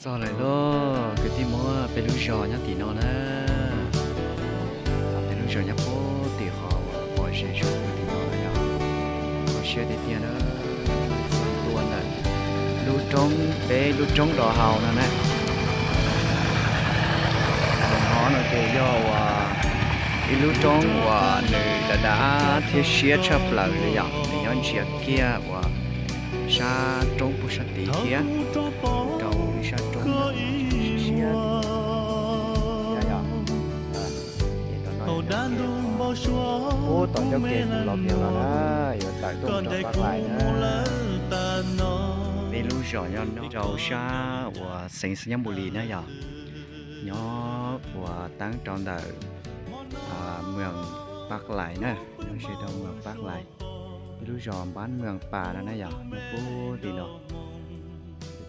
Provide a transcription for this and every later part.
Txog lawm lauj, kwv tij Hmoob, peb lub zos nyob tim no na. Peb lub zos nyob puag tim qhov uas pom ze zos puag tim no na yom. Kho siab tiag tiag na, txog ntua ntawm lub roob, peb lub roob Dov Hau no na. Tus no no ces yog uas ib lub roob uas nws dav dav thiab siab tshaj plaws li yom, nws nyob ntsia kiag uas sab roob puag sab tid thiab, rau ib sab roob siab siab. Ub, tom ncauj ke kuv los kiag no na, yuav tawm tuaj rau Paj Lais na. Peb lub zos nyob rau sab uas xeev Xais Nyab Npus Lis na yom, nyob uas teeb rau ntawm Moos Paj Lais na, nyob ze rau Moos Paj Lais. Peb lub zos Npab Moos Pas no na yom, nyob puag tim no.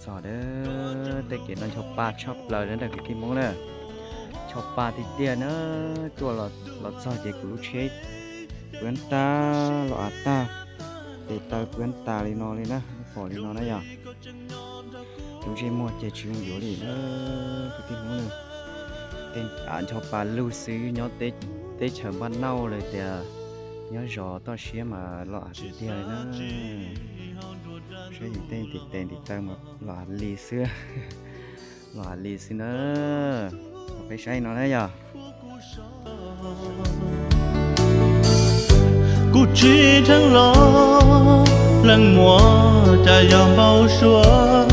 Txog tej kev no ncho pa tshaj plaws na kwv tij Hmoob na, ncho pa tiag tiag na. Tuaj los txog ces kuv lub tsheb pwb tag los av tag, tes taw pwb tas li no li na, pom li no na yom. Tus ntsej muag ces tsis zoo yuav li na kwv tij Hmoob na. Tej av ncho pa lug xwb, nyob teb chaws Npaj Nauj los tias nyob zos toj siab mas los av tiag tiag li na. Saib yus tej ntiv tes ntiv taw mas los av li xwb, los av li xwb na. Peb saib no na yom. Kuv tsis dheev los leej muam, cas yog npau suav,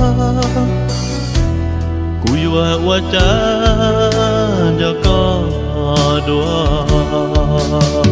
kuv yuav ua cas nco koj dua.